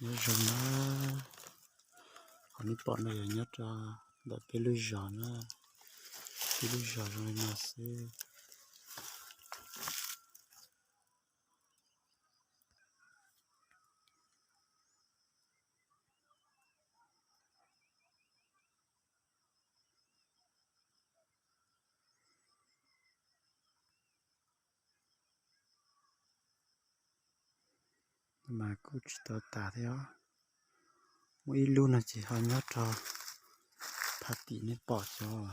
Nyob zoo na, qhov nej pom no yog nyob rau ntawm peb lub zos na, peb lub zos zoo li no xwb. Mas kuj tsis tau tas thiab os. Muaj ib lub no ces ho nyob rau phab tim nej pom cov,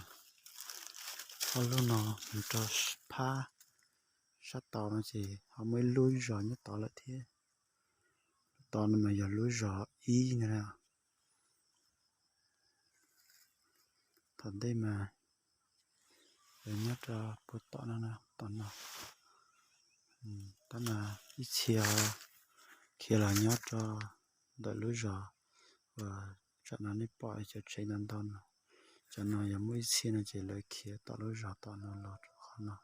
ob lub no mus rau phab sab tod no ces ho muaj ib lub zos nyob tod lawm thiab. Lub tod no mas yog lub zos ib no. Tom ntej mas nyob rau puag tom no, tom no, tab mas ib txhia khiav los nyob rau ntawm lub zos uas tsam no nej pom cov tsev ntau ntau no. Cov no yog muaj ib txhia no ces lawv khiav tom lub zos tom no los rau qhov no.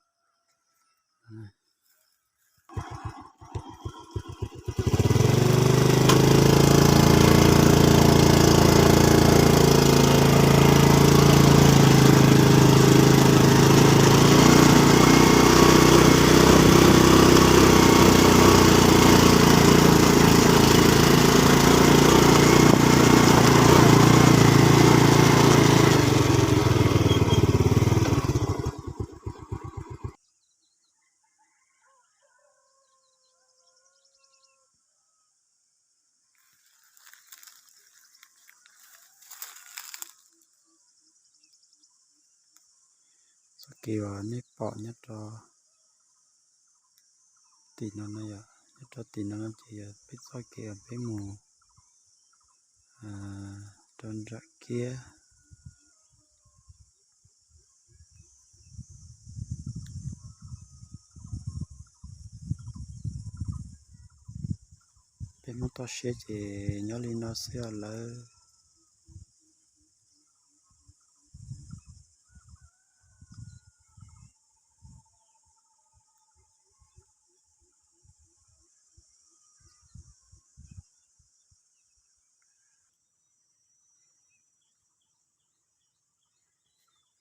Txoj kev uas nej pom nyob rau tim no no yom, nyob rau tim no no ces yog peb txoj kev uas peb mus rau nram kiab. Peb Hmoob toj siab ces nyob li no xwb os lawv.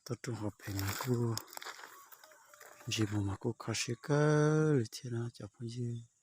Tuaj rau hauv pem mas kuj ntsis mus mas kuj kho siab kawg li thiab na cov phooj ywg.